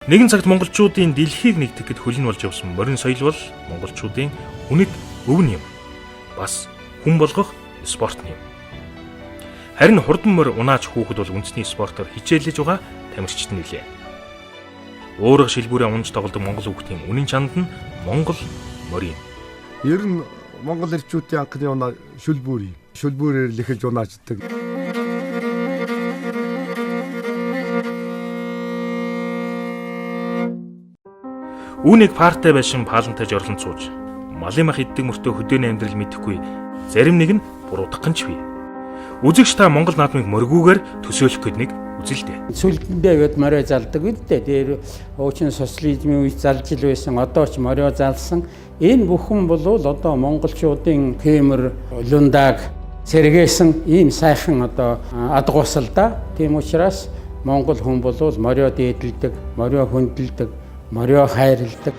Нэгэн цагт монголчуудын дэлхийг нэгтгэхэд хөлн болж явсан морин соёл бол монголчуудын үнэт өвн юм. Бас хүн болгох спорт юм. Харин хурдан морь унаач хүүхэд бол үндэсний спортоор хичээллэж байгаа тамирчид нь билээ. Уурга шилбүүрээ унж тоглодог монгол хүүхдийн үнэн чанд нь монгол морь юм. Ер нь монгол эрчүүдийн анхны унаа шүлбүүр юм. Шүлбүүрээр л эхэлж унаачдаг. Үүнийг партай байшин паалантай жорлон сууж малын мах иддэг мөртөө хөдөөний амьдрал мэдэхгүй зарим нэг нь буруудах нь ч бий. Үзэгч та Монгол наадмыг моргүйгээр төсөөлөх гээд нэг үзэлтэй. Сүлдэндээ бид морио залдаг үдтэй. Тэр хуучин социализмын үед залж ил байсан. Одоо ч морио залсан. Энэ бүхэн болвол одоо монголчуудын хиймэр лундаг сэргээсэн ийм сайхан одоо адгуусал да. Тийм учраас монгол хүн болвол морио дээдэлдэг, морио хүндэлдэг, морио хайрладаг.